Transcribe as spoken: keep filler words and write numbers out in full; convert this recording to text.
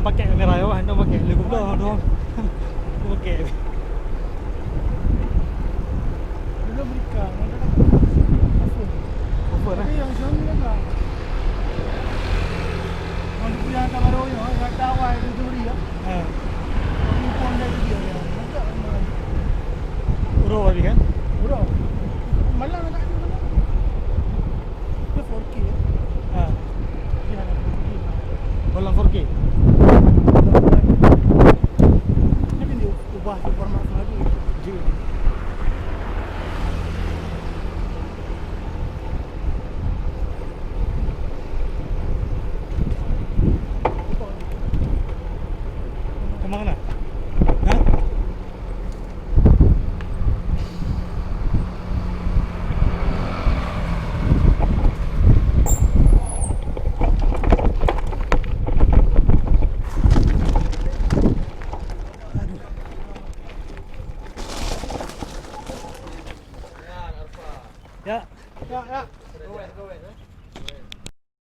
Pakai kamera ya, wah, anda pakai. Lagu dah, dah. Pakai. Belum nikah, ada nak offer. Offer, eh? Tapi yang suami dah tak. Kalau dia punya hantar baru ya, yang hantar awal tu tu beri ya. Ha. Kalau ni pun dah dia, ya. Macam mana? Urut tadi kan? Urut. Malam nak ada mana? Dia four K ya. Ha. Dia hanya four K. Dalam four K? Tapi dia ubah format lagi. Ji. Kemana? Ha? Ya. Ya, ya.